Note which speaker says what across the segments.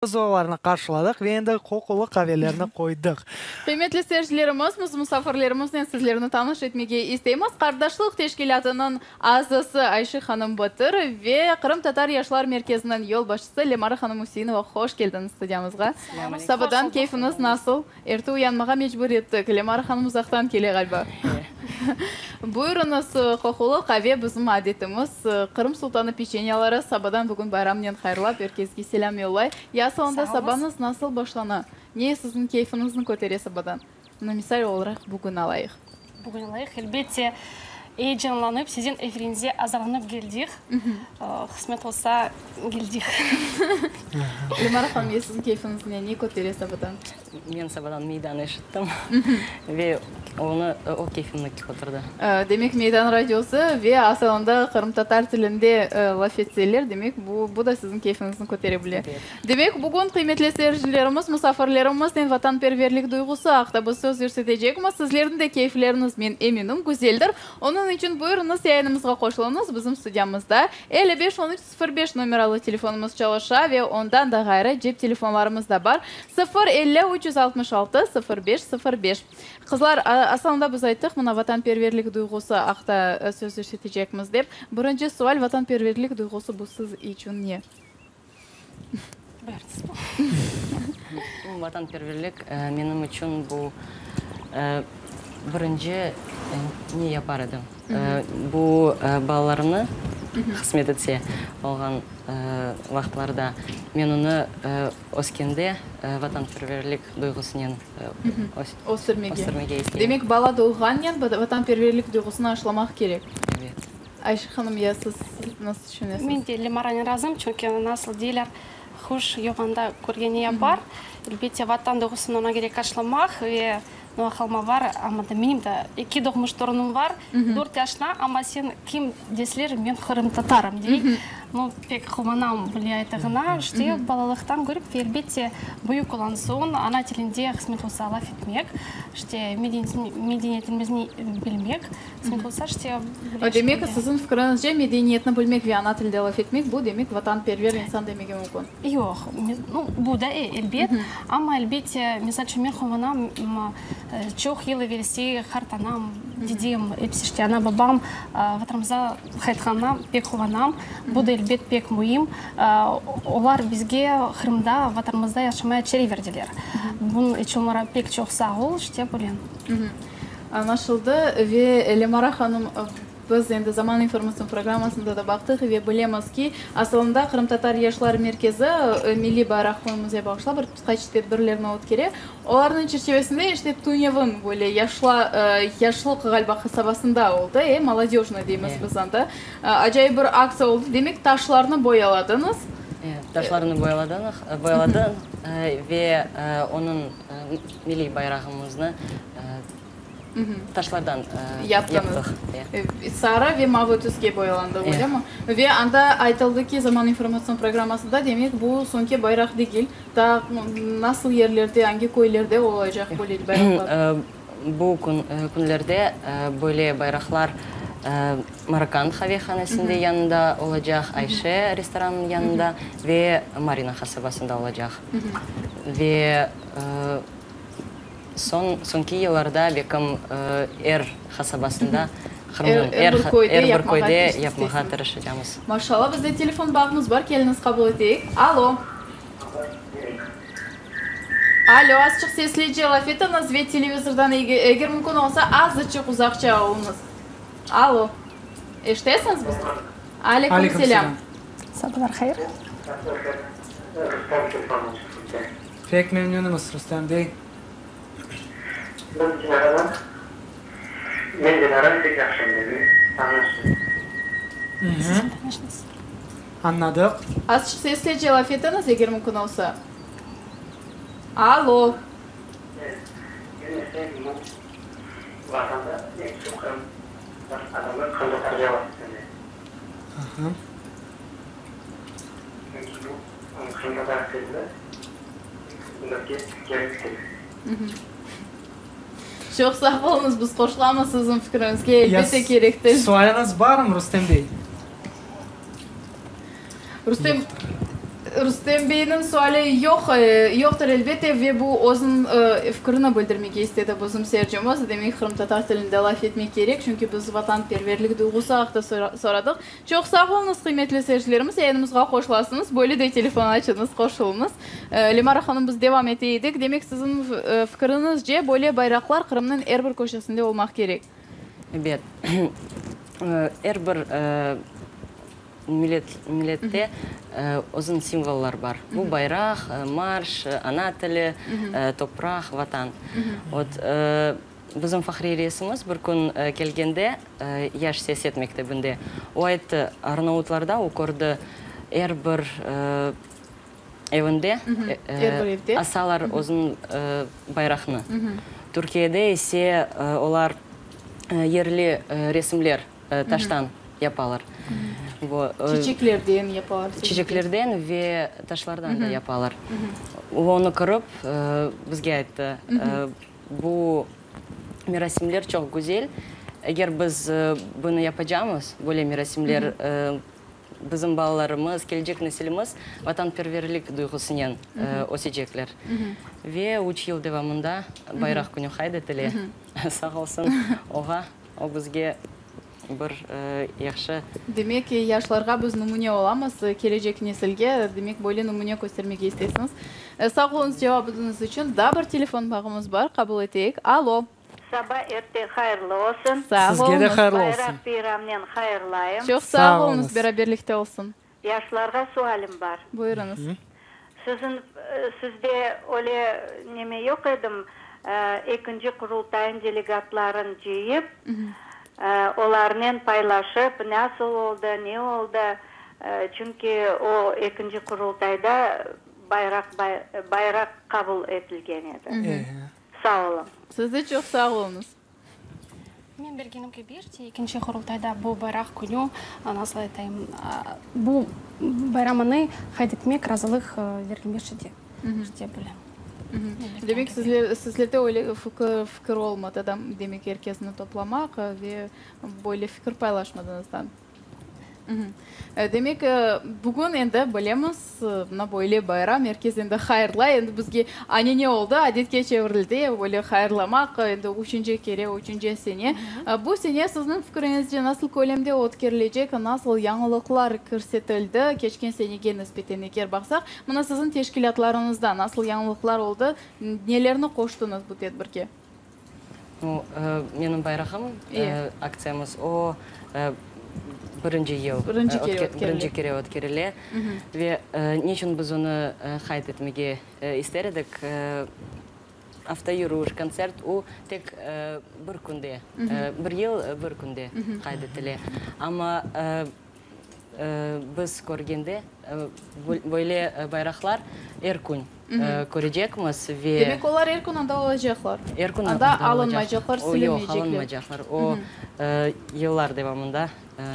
Speaker 1: Biz olarnı qarşıladıq ve endi qoqulı qavelerni qoydıq.
Speaker 2: Qıymetli seyircilerimiz, biz musafirlerimiznen sizlerni tanış etmege isteymiz. Qardaşlıq teşkilâtınıñ azası Ayşe hanım Batır ve Qırımtatar yaşlar merkeziniñ yolbaşçısı Lemara hanım Üseinova. Hoş keldiñiz studiyamızğa. Sabadan keyfiñiz nasıl? Erte uyanmağa mecbur ettik. Lemara hanım uzaqtan kele ğaliba. Buyurıñız, qoqulı qave bizim adetimiz. Qırım sultanı peçenyaları sabadan bugün bayramnen hayırlap, er kesge selâm yollay. Ya asılında sabañız nasıl başlana? Ne siziñ keyfiñizni kötere sabadan? Mına misal olaraq bugün alayıq.
Speaker 3: Bugün alayıq, elbette, eyecanlanıp, siziñ efiriñize azırlanıp keldik. Qısmet olsa, keldik.
Speaker 2: Lemara hanım, ya siziñ keyfiñiz ne? Ne kötere sabadan?
Speaker 4: Men sabadan Meydan eşittim ve onı, o keyfimni köterdi.
Speaker 2: Demek, Meydan radiosı ve asılında qırımtatar tilinde laf etseler, demek, bu, bu da siziñ keyfiñizni kötere bile. Demek, bugün, qıymetli seyircilerimiz, musafirlerimiznen vatanperverlik duyğusı aqta biz söz yürsetecekmiz. Sizlerniñ de keyfleriñiz, men eminim, güzeldir. Onıñ içün buyurıñız, yayınımızğa qoşulıñız, bizim studiyamızda 55 13 05 nomeralı telefonımız çalışa ve ondan da ğayrı cep telefonlarımız da bar, 0 50 366 05 05. Qızlar, asılında biz ayttıq, mına vatanperverlik duyğusı aqta söz yürsetecekmiz dep. Birinci sual, vatanperverlik duyğusı bu siz içün ne?
Speaker 4: Vatanperverlik menim içün bu birinci ne yapar edim? Bu balalarımnı qısmet etse olğan vaqıtlarda men onı öskende vatanperverlik duyğusınen östürmege isteyim.
Speaker 2: Demek, bala doğğannen vatanperverlik duyğusını aşlamaq kerek.
Speaker 4: Evet.
Speaker 2: Ayşe hanım, ya siz nasıl tüşünesiz?
Speaker 3: Men de Lemaranen razım, çünki nasıl deyler, quş yoğanda körgeni yapar. Elbette, Vatan duyğusını oña kerek aşlamaq ve Noa bar, amma da menim de eki doğmuş torunım bar, dört yaşına, amma sen kim deseler, men qırımtatarım, dey. Nu, pek quvanam böyle aytığına. İşte, balalıqtan körip ve elbette, büyük olan soñ ana tilinde qısmet olsa laf etmek, işte, medeniyetimizni bilmek.
Speaker 2: Demek, siziñ fikriñizce, medeniyetni bilmek ve ana tilde laf etmek, bu, demek, vatanperver insan demege mümkün?
Speaker 3: Yoq. Bu da, elbet. Amma, elbette, misal içün, men quvanam, çoq yıl evelsi qartanam, dedem, episi, işte, ana-babam Vatanımıza qaytqanına pek quvanam. Bu da, elbet, pek müim. Olar bizge Qırımda, Vatanımızda yaşamaya çare berdiler. Bunıñ içün olara pek çoq sağ ol, işte, böyle.
Speaker 2: Añlaşıldı. Ve Lemara hanım, biz endi Zaman informatsion programmasında da baqtıq ve bilemiz ki, asılında Qırımtatar yaşlar merkezi Milliy bayraq künümizge bağışlap bir qaç tedbirlerni ötkere. Olarnıñ çerçivesinde işte tünevin böyle yaşla yaşlıq ğaliba qasabasında oldı, e, Molodejnoy deymiz biz anda. Acayip bir aktsiya oldı. Demek, taşlarnı boyaladıñız.
Speaker 4: E, taşlarnı boyaladıq, boyaladıq ve onıñ Milliy bayrağımıznı taşlardan yaptıq.
Speaker 2: Sarı ve mavı tüske boyalandı, öylemi? Ve anda aytıldı ki, Zaman informatsion programmasında, demek, bu soñki bayraq degil, daa nasıl yerlerde, angi köylerde olacaq böyle bayraqlar?
Speaker 4: Bu künlerde böyle bayraqlar Marokand qavehanesinde yanında olacaq, Ayşe restoranınıñ yanında ve Marina qasabasında olacaq. Ve soñ, soñki yıllarda belkim er qasabasında, Qırımnıñ er bir köyde yapmağa tırışacamız.
Speaker 2: Maşallah, bizde telefon bağımız bar, keliñiz qabul eteyik. Alo. Alo, azıçıq seslice laf etiñiz ve televizordan eger mümkün olsa azıçıq uzaqça oluñız. Alo. Eşitesiñiz bizni? Aleyküm selâm.
Speaker 3: Sabalar hayır.
Speaker 1: Pek memnünimiz, Rustem bey. Añladıq.
Speaker 2: Azıçıq seslice laf etiñiz, eger mümkün olsa. Alo. Çoq sağ oluñız, biz qoşulamız siziñ fikriñizge, elbette kerek til.
Speaker 1: Sualiñiz barmı, Rustem bey?
Speaker 2: Rustem. Rustem beyniñ suali yoq, yoqtır elbette, ve bu özüniñ fikirini bildirmege istedi bizim seyircimiz. Demek, qırımtatar tilinde laf etmek kerek, çünki biz vatanperverlik duyğusı aqta soradıq. Çoq sağ oluñız, qıymetli seyircilerimiz, yayınımızğa qoşulasıñız, böyle de telefon açıñız, qoşulıñız. Lemara hanım, biz devam ete edik. Demek, siziñ fikiriñizce, böyle bayraqlar Qırımnıñ er bir köşesinde olmaq kerek.
Speaker 4: Ebet. Er bir millet, millette özüniñ simvolları bar. Bu bayraq, marş, ana tili, topraq, vatan. Vot, bizim fahriy reisimiz bir kün kelgende yaş siyaset mektebinde, o ayttı, Arnavutlarda o kördi er bir evinde asalar özüniñ bayraqnı. Türkiyede ise olar yerli resimler taştan yapalar.
Speaker 2: Çiçeklerden yapalar.
Speaker 4: Çiçeklerden ve taşlardan da yapalar. O onı körip bizge ayttı, bu merasimler çoq güzel, eger biz bunı yapacamız, böyle merasimler Bizim balalarımız, kelecek nesilimiz vatanperverlik duyğusınen ösecekler. Ve üç yıl devamında Bayraq künü qayd etile. Sağ olsun oğa, o bizge bir yahşı.
Speaker 2: Demek, yaşlarğa biz nümüne olamız, kelecek nesilge, demek, böyle nümüne köstermege isteysiñiz. Sağ oluñız cevabıñız içün. Daa bir telefon bağımız bar, qabul eteyik. Alo.
Speaker 5: Saba erte hayırlı olsun.
Speaker 2: Sağ
Speaker 1: Sizge de
Speaker 2: oluñız.
Speaker 1: hayırlı olsun.
Speaker 5: Bayraq beyramnen hayırlayım.
Speaker 2: Çoq
Speaker 1: Sağ
Speaker 2: sağ oluñız,
Speaker 1: oluñız.
Speaker 2: beraberlikte olsun.
Speaker 5: Yaşlarğa sualim bar.
Speaker 2: Buyurıñız.
Speaker 5: Siziñ, sizde öyle neme yoq edim, ekinci Qurultayın delegatların cıyıp, olarnen paylaşıp, nasıl oldı, ne oldı, çünki o ekinci Qurultayda bayraq, bayraq qabul etilgen edi. Sağ oluñ.
Speaker 2: Siz de çoq sağ oluñız.
Speaker 3: Men bilgenim kibi, ekinci Qurultayda bu bayraq künü, nasıl aytayım, bu bayramını qayd etmek razılıq verilmiş edi, dep bilem.
Speaker 2: Demek, sizler, sizlerde öyle fikir, fikir olmadı da, demek, er kesni toplamaq ve böyle fikir paylaşmadıñız da. Demek, bugün endi bilemiz, mına böyle bayram, er kes endi hayırlay, endi bizge anene oldı, adetke çevirildi, böyle hayırlamaq, endi üçünci kere, üçünci sene. Bu sene sizniñ fikriñizce nasıl kölemde ötkerilecek, nasıl yañılıqlar kirsetildi, keçken senege nisbeten eger baqsaq, mına siziñ teşkilâtlarıñızda nasıl yañılıqlar oldı, nelerni qoştıñız bu tedbirge?
Speaker 4: Bu Menim bayrağım aktsiyamız, o birinci yıl, birinci kere ötkerile. Ve niçün biz onı qayd etmege ister edik? Avtoyürüş, kontsert, o tek bir künde, bir yıl bir künde qayd etile. Amma Biz körgende, böyle bayraqlar er kün körecekmiz ve.
Speaker 2: Demek, olar er kün anda olacaqlar.
Speaker 4: Er kün anda
Speaker 2: alınmaycaqlar, silinmeycekler.
Speaker 4: Yoq, alınmaycaqlar. O, yıllar devamında,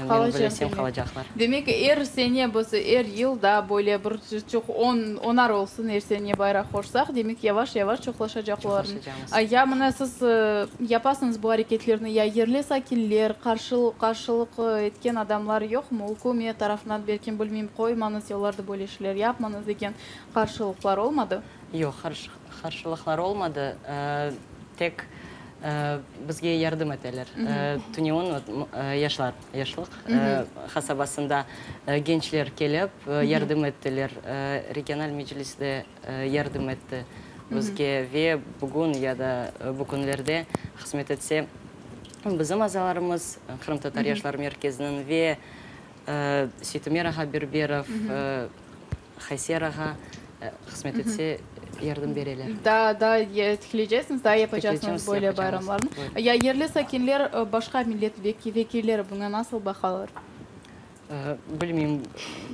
Speaker 4: men bilesem, qalacaqlar.
Speaker 2: Demek, er sene biz, er yıl da böyle bir çoq on, onar olsun er sene bayraq qoşsaq, demek, yavaş-yavaş çoqlaşacaq olarnıñ. Ya mına siz yapasıñız bu areketlerni, ya yerli sakinler, qarşılıq etken adamlar yoqmı? Ükümet tarafından belkim, bilmeyim, qoymañız yollarda böyle şeyler yapmañız degen qarşılıqlar olmadı?
Speaker 4: Yoq, qarşılıqlar olmadı. Tek bizge yardım eteler. Tünevin yaşlar, Yaşlıq qasabasında gençler kelip yardım ettiler. Regional meclis de yardım etti bizge ve bugün ya da bu künlerde qısmet etse bizim azalarımız Qırımtatar yaşlar merkeziniñ ve Seytumer ağa Berberov, Hayser ağa qısmet etse yardım bereler.
Speaker 2: Daa, daa tikleyceksiñiz, daa yapacaqsıñız böyle bayramlarnı. Ya yerli sakinler, başqa millet vekilleri buña nasıl baqalar?
Speaker 4: Bilmeyim.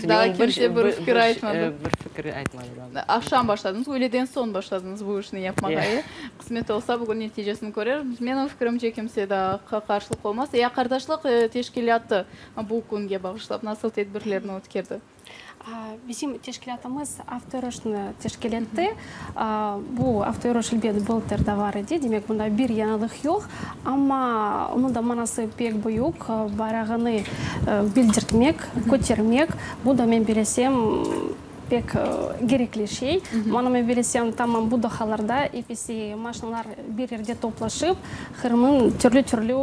Speaker 2: Daa kimse bir fikir aytmadı.
Speaker 4: Bir fikir aytmadı daa.
Speaker 2: Aqşam başladıñız, üyleden soñ başladıñız bu işni yapmağa, e? Qısmet olsa, bugün neticesini körermiz. Menim fikrimce, kimse daa qarşılıq olmaz. Ya Qardaşlıq teşkilâtı bu künge bağışlap nasıl tedbirlerni ötkerdi?
Speaker 3: Bizim teşkilâtımız avtoyürüşni teşkil etti. Bu avtoyürüş, elbet, bıltır da bar edi. Demek, bunda bir yañılıq yoq. Amma onıñ da manası pek büyük, bayrağını bildirtmek, kötermek. Bu da, men bilesem, pek. pek kerekli şey. Mana men bilesem, tamam bu dahalarda episi maşinalar bir yerde toplaşıp, Qırımnıñ türlü-türlü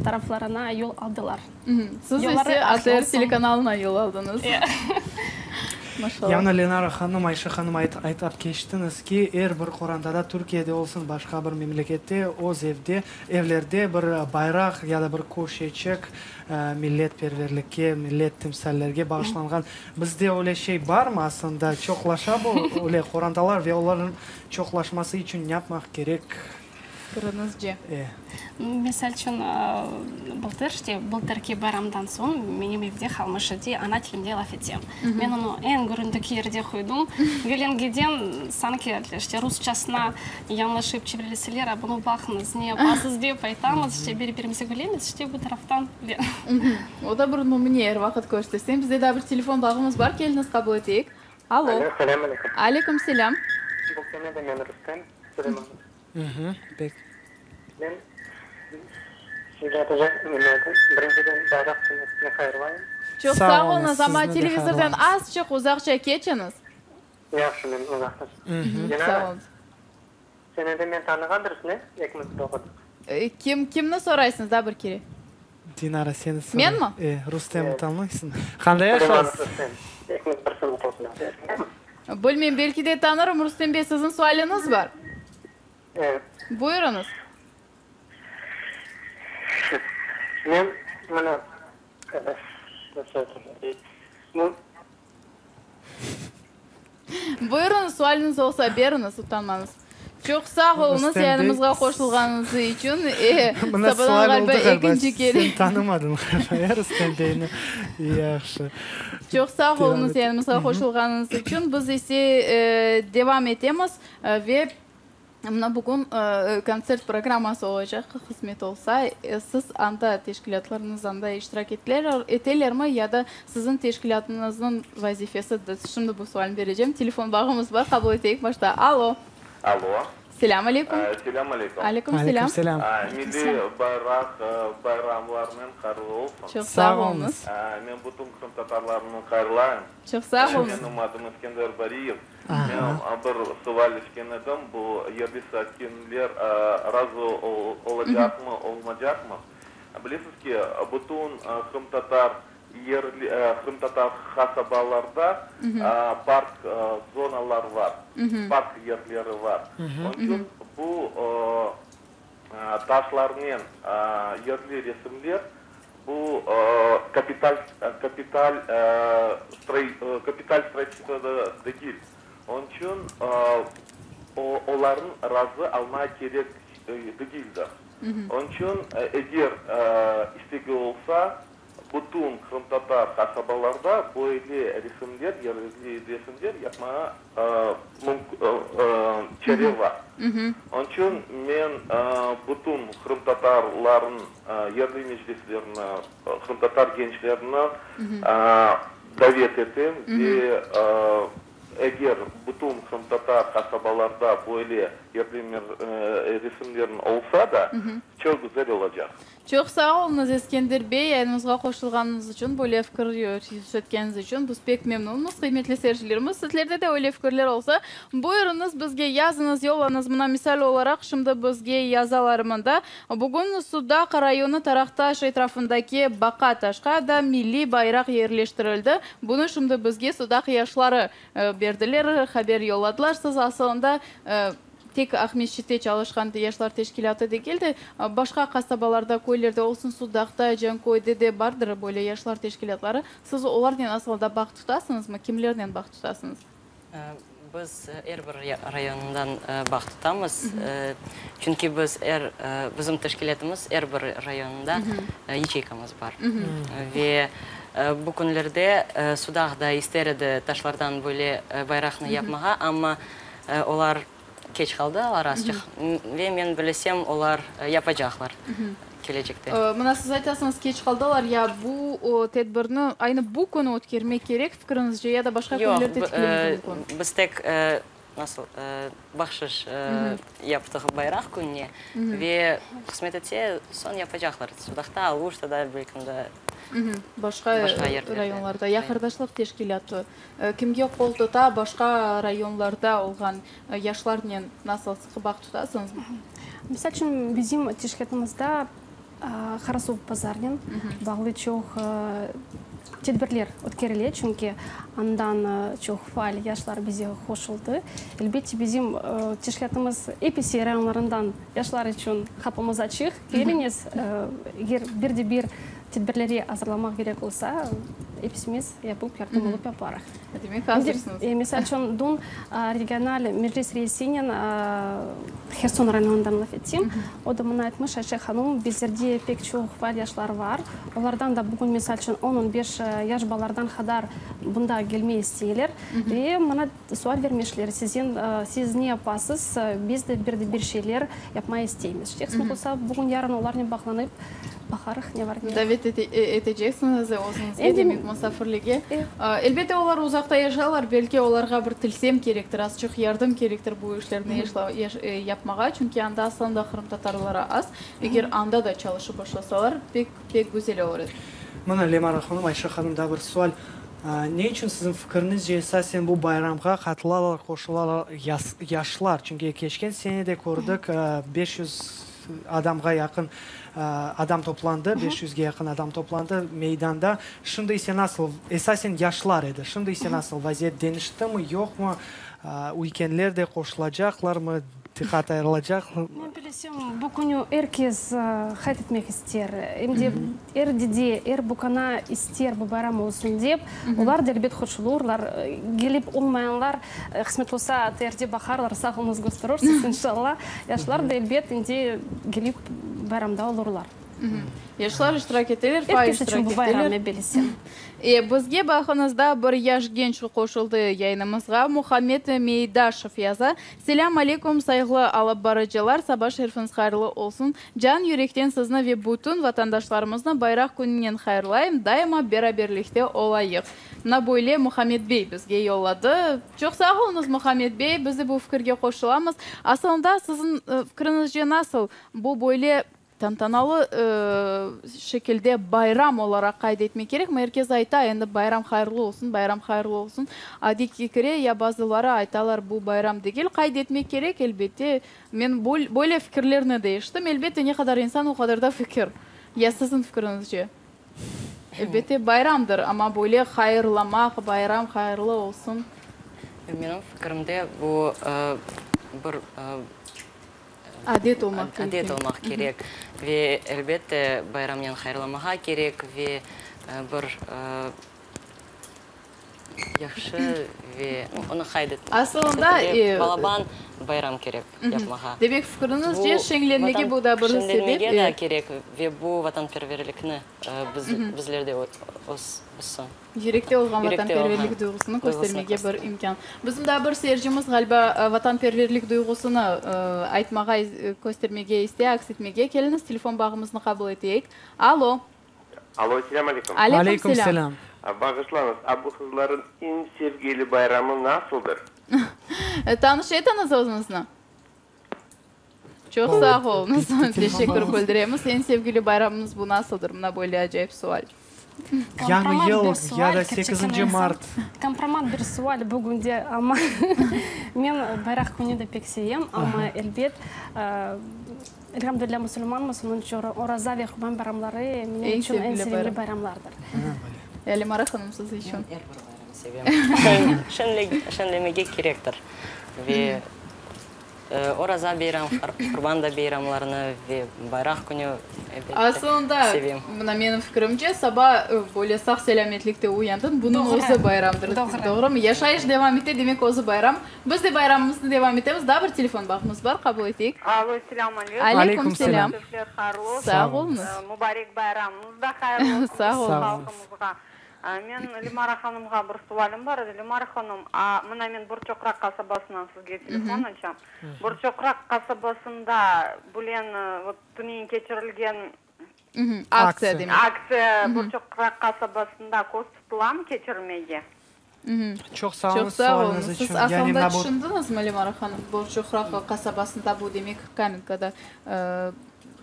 Speaker 3: taraflarına yol aldılar.
Speaker 2: Siz ise ATR telekanalına yol aldıñız. Maşallah.
Speaker 1: Yañı Lenara hanım, Ayşe hanım aytap keçtiñiz ki, er bir qorantada, Türkiyede olsun, başqa bir memlekette, öz evde, evlerde bir bayraq ya da bir köşeçik milletperverlikke, millet timsallerge bağışlanğan. Bizde öyle şey barmı aslında? Çoqlaşa bu öyle qorantalar ve olarnıñ çoqlaşması içün ne yapmaq kerek?
Speaker 2: Fikriñizce?
Speaker 1: E.
Speaker 3: Misal içün, bıltır, işte, bıltırki bayramdan soñ menim evde qalmış edi, ana tilimde laf etem. Men onı eñ köründeki yerde qoydım. Gelen-giden, sanki, işte, rusçasına yañlışıp çevirilseler, a bunı baqıñız, ne yapasız dep aytamız, işte, biri-birimize gülemiz, işte, bu taraftan.
Speaker 2: O da bir numüne, er vaqıt körsetem. Bizde daa bir telefon bağımız bar, keliñiz, qabul eteyik. Alo.
Speaker 6: Alo, selâm aleyküm.
Speaker 2: Aleyküm selâm.
Speaker 6: Bu kene de men Rustem Suleymanov.
Speaker 1: Pek.
Speaker 6: Men sizge aytacaq nima edi, birinciden bayraq künü sizni hayırlayım.
Speaker 2: Çoq sağ oluñız, amma televizordan azçıq uzaqça keçiñiz.
Speaker 6: Yahşı, men uzaqlaşam. Dinara, sen endi meni tanığandırsıñ, e? Ekimiz bir oqudıq.
Speaker 2: Kim, kimni soraysıñız daa bir kere?
Speaker 1: Dinara, seni soray.
Speaker 2: Menmi?
Speaker 1: E, Rustemni tanıysıñ. Qanday yaşaysız?
Speaker 6: Rustem, ekimiz bir sınıfta oqudıq, esiñdemi?
Speaker 2: Bilmeyim, belki de tanırım. Rustem bey, siziñ sualiñiz bar?
Speaker 6: Evet.
Speaker 2: Buyurıñız.
Speaker 6: Men mına, nasıl aytsam, bu.
Speaker 2: Buyurıñız, sualiñiz olsa beriñiz, utanmañız. Çoq sağ oluñız yayınımızğa qoşulğanıñız içün. E,
Speaker 1: Mına
Speaker 2: sabadan
Speaker 1: sual
Speaker 2: ğaliba
Speaker 1: oldı ğaliba,
Speaker 2: ekinci kere.
Speaker 1: sen tanımadıñ ğaliba, e, Rustem beyni. Yahşı.
Speaker 2: Çoq sağ oluñız yayınımızğa qoşulğanıñız içün. Biz ise devam etemiz ve mına bugün kontsert programması olacaq, qısmet olsa. Siz anda, teşkilâtlarıñız anda iştirak etelermi ya da siziñ teşkilâtıñıznıñ vazifesi, şimdi bu sualni berecem, telefon bağımız bar, qabul eteyik başta. Alo.
Speaker 7: Alo.
Speaker 2: Selâm aleyküm.
Speaker 7: Selâm aleyküm.
Speaker 2: Aleyküm selâm.
Speaker 1: Selâm.
Speaker 7: Milliy bayraq bayramlarınen hayırlı olsun.
Speaker 2: Çoq sağ oluñız.
Speaker 7: Men bütün qırımtatarlarnı hayırlayım.
Speaker 2: Çoq sağ oluñız.
Speaker 7: Menim adım Eskender Bariyev. Men bir sual içken edim, bu yerli sakinler razı olacaqmı, olmacaqmı? Bilesiz ki, bütün qırımtatar yerli, qırımtatar qasabalarda park zonalar var, park yerleri var. Onıñ içün bu taşlarnen yerli resimler Bu kapital kapital kapital stroyitelstvo degil. Onıñ içün olarnıñ razı alma kerek degildir. Onıñ içün eger istegi olsa, bütün qırımtatar qasabalarda böyle resimler, yerli resimler yapmağa çare bar. Onıñ içün men bütün qırımtatarlarnıñ yerli meclislerini, qırımtatar gençlerini davet etem ve eger bütün qırımtatar qasabalarda böyle yerli resimlerniñ olsa da, çoq güzel olacaq.
Speaker 2: Çoq sağ oluñız, Eskender bey, yayınımızğa qoşulğanıñız içün, böyle fikir yürsetkeniñiz içün biz pek memnunmız. Qıymetli seyircilerimiz, sizlerde de öyle fikirler olsa, buyurıñız, bizge yazıñız, yollañız. Mına, misal olaraq, şimdi bizge yazalar mında, Bugün Sudaq rayonı Taraqtaş etrafındaki Baqa taşqa da milliy bayraq yerleştirildi. Bunı şimdi bizge Sudaq yaşları berdiler, haber yolladılar. Siz asılında Tek Aqmescitte çalışqan yaşlar teşkilâtı degil de, başqa qasabalarda, köylerde olsun, Sudaqta, Canköyde de bardır böyle yaşlar teşkilâtları. Siz olarnen asıl da bağ tutasıñızmı? Kimlernen bağ tutasıñız?
Speaker 4: Biz er bir rayonından bağ tutamız, çünki biz er, bizim teşkilâtımız er bir rayonında yaçeykamız bar. Ve bu künlerde Sudaq da ister edi taşlardan böyle bayraqnı yapmağa, amma Olar keç qaldılar azçıq ve men bilesem, olar yapacaqlar kelecekte.
Speaker 2: Mına siz aytasıñız, keç qaldılar, ya bu tedbirni aynı bu künü ötkermek kerek, fikriñizce, ya da başqa künlerde tiklemek mümkün?
Speaker 4: Yoq, biz tek, nasıl, bahşış yaptıq bayraq kününe ve qısmet etse, soñ yapacaqlar. Sudaqta, Aluştada, belkim de.
Speaker 2: Başqa rayonlarda. Ya Qardaşlıq teşkilâtı kimge qol tuta, başqa rayonlarda olğan yaşlarnen nasıl sıqı bağ tutasıñızmı?
Speaker 3: Misal içün, bizim teşkilâtımızda Qarasuvbazarnen bağlı çoq tedbirler ötkerile, çünki andan çoq faal yaşlar bize qoşuldı. Elbette, bizim teşkilâtımız episi rayonlarından yaşlar içün qapımız açıq, keliñiz, eger bir de bir tedbirleri azırlamaq kerek olsa, episimiz yapıp, yardım olıp yaparıq.
Speaker 2: Demek, azırsıñız.
Speaker 3: Misal içün, dün regional meclis reisinen Herson rayonından laf ettim. O da mına aytmış, Ayşe hanum, bizlerde pek çoq faal yaşlar bar. Olardan da bugün, misal içün, on, on beş yaş balalardan qadar bunda kelmey isteyler. Ve mına sual vermişler, sizin, siz ne yapasız, biz de bir de bir şeyler yapmaya isteymiz. İşte, qısmet olsa, bugün, yarın olarnen bağlanıp, Baqarıq, ne var, ne yoq.
Speaker 2: Davet eteceksiñiz özüñizge, demek, musafirlige. Elbette, olar uzaqta yaşaylar, belki olarğa bir tilsem kerektir, azçıq yardım kerektir bu işlerni yapmağa, çünki anda aslan da qırımtatarları az. Eger anda da çalışıp başlasalar, pek, pek güzel olur edi.
Speaker 1: Mına, Lemara hanım, Ayşe hanım, daa bir sual. Ne içün siziñ fikiriñizce esasen bu bayramğa qatılalar, qoşulalar yaşlar? Çünki keçken sene de kördik, 500 adamğa yaqın adam toplandı, beş yüzge yaqın adam toplandı meydanda. Şimdi ise nasıl, esasen yaşlar edi, şimdi ise nasıl, vaziyet deñiştimi, yoqmı, üykenler de qoşulacaqlarmı, diqqat ayırılacaqmı?
Speaker 3: Men bilesem, bu künü er kes qayd etmek ister. Em de er dede, er bukana ister bu bayram olsun dep. Olar da elbet qoşulurlar. Kelip olmayanlar, Qısmet olsa, TRT baqarlar, sağ oluñız, kösterirsiz, inşalla. Yaşlar da, elbet, indi kelip bayramda olurlar.
Speaker 2: Yaşlar iştirak eteler, faal
Speaker 3: Er kes
Speaker 2: iştirak
Speaker 3: içün bu bayram,
Speaker 2: eteler.
Speaker 3: men bilsem.
Speaker 2: E, bizge baqıñız da, bir yaş genç qoşuldı yayınımızğa, Muhammed Meydaşev yaza, Selâm aleykum, sayğılı alıp barıcılar, saba şerifiñiz hayırlı olsun. Can yürekten sizni ve bütün vatandaşlarımıznı Bayraq kününen hayırlayım, daima beraberlikte olayıq. Mına böyle Muhammed bey bizge yolladı. Çoq sağ oluñız, Muhammed bey, biz de bu fikirge qoşulamız. Asılında, siziñ fikriñizce nasıl, bu böyle tantanalı şekilde bayram olaraq qayd etmek kerekmi? Er kes ayta, endi bayram hayırlı olsun, bayram hayırlı olsun. Adiy kire ya bazıları aytalar, bu bayram degil. Qayd etmek kerek, elbette. Men böyle fikirlerni de eşittim. Elbette, ne qadar insan, o qadar da fikir. Ya siziñ fikriñizce? Elbette, bayramdır, amma böyle hayırlamaq, bayram hayırlı olsun.
Speaker 4: Menim fikirimde, bu bir
Speaker 2: adet olmaq kerek.
Speaker 4: Adet olmaq kerek. Ve, elbette, bayramnen hayırlamağa kerek ve bir Yahşı ve onı qayd etmek.
Speaker 2: Asılında,
Speaker 4: Balaban bayram kerek yapmağa.
Speaker 2: Demek, fikriñizce, şeñlenmege bu da bir sebep.
Speaker 4: Şeñlenmege de kerek ve bu vatanperverlikni bizlerde össün.
Speaker 2: Yürekte olğan vatanperverlik duyğusını köstermege bir imkân. Bizim daa bir seyircimiz, ğaliba, vatanperverlik duyğusını aytmağa, köstermege istey, aks etmege. Keliñiz, telefon bağımıznı qabul eteyik. Alo.
Speaker 8: Alo, selâm aleyküm.
Speaker 2: Aleyküm selâm.
Speaker 8: Bağışlañız, a bu qızların eñ sevgili bayramı nasıldır?
Speaker 2: Tanış etiñiz özüñizni. Çoq sağ oluñız. Teşekkür bildiremiz. Eñ sevgili bayramıñız bu nasıldır? Mına böyle acayip sual.
Speaker 1: Yañı yıl ya da sekizinci mart.
Speaker 3: Kompromat bir sual bugünde, amma men Bayraq künü de pek sevem, amma elbet, Elhamdülilâ, musulmanmız, onıñ içün Oraza ve Qurban bayramları menim içün eñ sevimli bayramlardır.
Speaker 2: Lemara hanım, siz içün?
Speaker 4: Men er bir bayramnı sevem. Şeñlemege kerektir. Ve Oraza beyram, Qurban da beyramlarını ve Bayraq künü elbette
Speaker 2: Asılında,
Speaker 4: sevem.
Speaker 2: mına menim fikirimce, saba böyle sağ-selâmetlikte uyandıñ, bunıñ özü bayramdır. Doğrumı? Yaşayış devam ete, demek özü bayram. Biz de bayramımıznı devam etemiz. Daa bir telefon bağımız bar, qabul eteyik.
Speaker 9: Alo, selâm aleykum.
Speaker 2: Aleyküm selâm.
Speaker 9: Şerifler hayırlı olsun.
Speaker 2: Sağ oluñız.
Speaker 9: Mubarek bayramıñız da hayırlı olsun.
Speaker 2: Sağ oluñız.
Speaker 9: Halqımızğa. Men Lemara hanımğa bir sualim bar edi. Lemara hanım, a, mına men Borçoqraq qasabasından sizge telefon açam. Borçoqraq qasabasında bülen, vot, tünevin keçirilgen
Speaker 2: Aktsiya demek.
Speaker 9: Aktsiya Borçoqraq qasabasında köz tutulamı keçirmege?
Speaker 1: Çoq sağ oluñız sualiñiz içün.
Speaker 2: Siz aslında tüşündiñizmi, Lemara hanım, Borçoqraq qasabasında bu demek Kamenkada?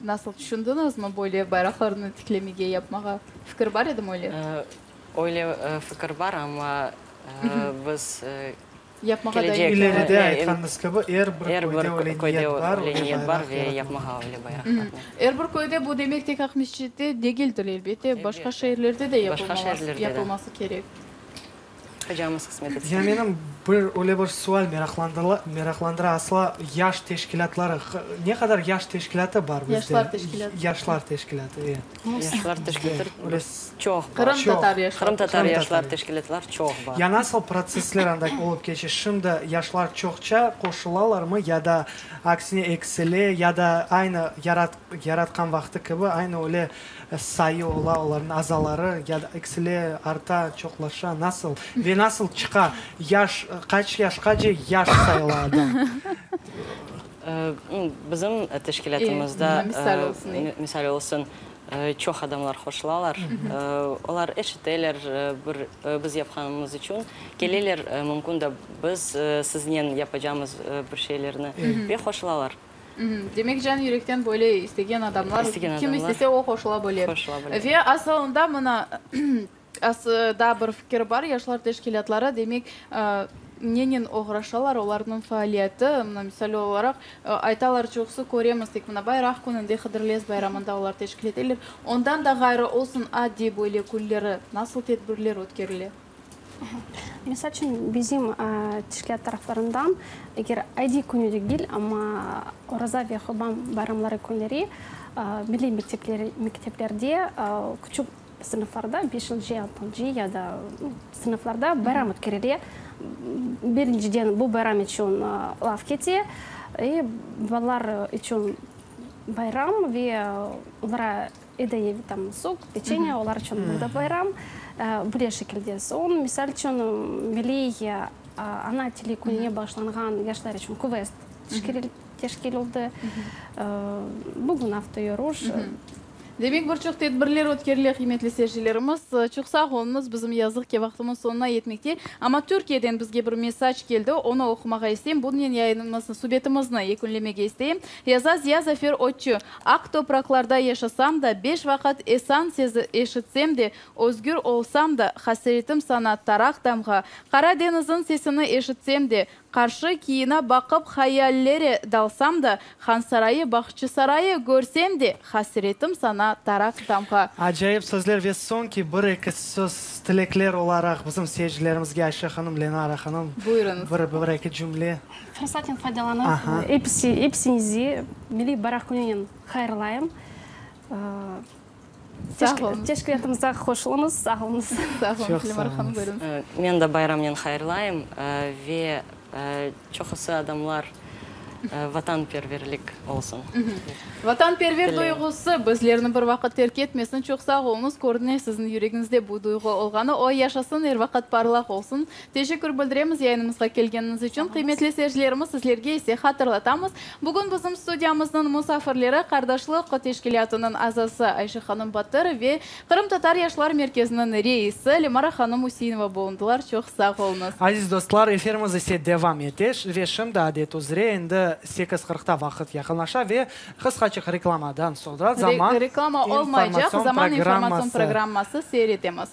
Speaker 2: Nasıl tüşündiñizmi böyle bayraqlarnı tiklemege, yapmağa? Fikir bar edimi öyle?
Speaker 4: Öyle fikir bar, amma biz
Speaker 2: Yapmağa da
Speaker 4: kelecek.
Speaker 1: İleride aytqanıñız kibi, er bir
Speaker 4: Er
Speaker 1: köyde
Speaker 4: bir
Speaker 1: öyle
Speaker 4: köyde
Speaker 1: niyet bar,
Speaker 4: öyle
Speaker 1: öyle
Speaker 4: niyet bar
Speaker 1: bayraq
Speaker 4: ve
Speaker 1: yaratmağa.
Speaker 4: yapmağa öyle bayraqlarnı.
Speaker 2: Er bir köyde, bu demek tek Aqmescitte degildir, elbette, başqa
Speaker 4: Elbette.
Speaker 2: şeerlerde de
Speaker 4: Başqa
Speaker 2: yapılmalas,
Speaker 4: şeerlerde de.
Speaker 2: yapılması kerek.
Speaker 4: Hocamız qısmet etsin.
Speaker 1: Ya menim bir öyle bir sual meraqlandıra, asla yaş teşkilâtları, ne qadar yaş teşkilâtı bar bizde?
Speaker 2: Yaşlar teşkilâtı.
Speaker 1: Yaşlar teşkilâtı, e.
Speaker 4: Yaşlar teşkilâtı
Speaker 1: Öyle
Speaker 4: çoq bar.
Speaker 2: Qırımtatar yaşlar.
Speaker 4: Qırımtatar yaşlar teşkilâtlar çoq bar.
Speaker 1: Ya nasıl protsessler anda olıp keçe? Şimdi yaşlar çoqça qoşulalarmı ya da aksine eksile, ya da aynı yaratqan vaqtı kibi aynı öyle Sayı ola, olarnıñ azaları ya da eksile, arta, çoqlaşa, nasıl ve nasıl çıqa? Yaş, qaç yaşqace yaş sayıla adam?
Speaker 4: Bizim teşkilâtımızda, misal olsun, çoq adamlar qoşulalar. Olar eşiteler, bir biz yapqanımız içün keleler, mümkün da biz siznen yapacamız bir şeylerni ve qoşulalar.
Speaker 2: Demek, can yürekten böyle istegen adamlar, kim istese o qoşula bile. Ve asılında mına daa bir fikir bar, yaşlar teşkilâtları, demek, nenen oğraşalar, olarnıñ faaliyeti, mına misal olaraq, aytalar, çoqusı köremiz, tek mına Bayraq kününde, Hıdırlez bayramında olar teşkil eteler. Ondan da ğayrı olsun adiy böyle künleri nasıl tedbirler ötkerile?
Speaker 3: Misal içün, bizim teşkilât taraflarından, eger adiy künü degil, amma Oraza ve Qurban bayramları künleri milliy mekteplerde küçük sınıflarda, beşinci, altıncı ya da sınıflarda bayram ötkerile. Birinciden, bu bayram içün laf kete, balalar içün bayram ve olara Ediye, tam, suq, peçenye, olar içün bu da bayram. Böyle şekilde. Soñ, misal içün, milliy ana tili kününe bağışlanğan yaşlar içün kvest teşkil oldı. Bugün avtoyürüş.
Speaker 2: Demek, bir çoq tedbirler ötkerile, qıymetli seyircilerimiz. Çoq sağ oluñız, bizim yazıq ki, vaqtımız soñuna yetmekte. Amma Türkiyeden bizge bir mesac keldi, onı oqumağa isteyim. Bunen yayınımıznı, subetimizni yekünlemege isteyim. Yaza Ziya Zafer Otçu, Aq topraqlarda yaşasam da, beş vaqıt esan sezi eşitsem de, özgür olsam da, hasretim saña taraq damğa. Qara deñiziñ sesini eşitsem de, qarşı kiyina baqıp hayallere dalsam da, Hansarayı, Bağçasarayı körsem de, hasretim saña taraq damğa.
Speaker 1: Acayip sözler ve soñki bir-eki söz, tilekler olaraq bizim seyircilerimizge Ayşe hanım, Lenara hanım,
Speaker 2: Buyurıñız.
Speaker 1: bir-eki cümle.
Speaker 3: Fırsatnen faydalanıp, episi, episiñizi Milliy bayraq kününen hayırlayım.
Speaker 2: Sağ oluñız.
Speaker 3: Teşkilâtımıza qoşulıñız. Sağ oluñız.
Speaker 2: Sağ oluñız, Lemara hanım, buyurıñız.
Speaker 4: Men de bayramnen hayırlayım ve çoqusı adamlar vatanperverlik olsun.
Speaker 2: Vatanperver duyğusı bizlerni bir vaqıt terk etmesin. Çoq sağ oluñız. Körüne, siziñ yüregiñizde bu duyğu olğanı. O, yaşasın, er vaqıt parlaq olsun. Teşekkür bildiremiz yayınımızğa kelgeniñiz içün. Qıymetli seyircilerimiz, sizlerge ise hatırlatamız, bugün bizim studiyamıznıñ musafirleri Qardaşlıq teşkilâtınıñ azası Ayşe hanım Batır ve Qırımtatar yaşlar merkeziniñ reisi Lemara hanım Üseinova bulundılar. Çoq sağ oluñız.
Speaker 1: Aziz dostlar, efirimiz ise devam ete ve şimdi adet üzre endi sekiz qırqta vaqıt yaqınlaşa ve qısqaçıq reklamadan soñra Zaman
Speaker 2: Reklama olmaycaq,
Speaker 1: informatsion
Speaker 2: Zaman informatsion
Speaker 1: programması
Speaker 2: programması seyir etemiz.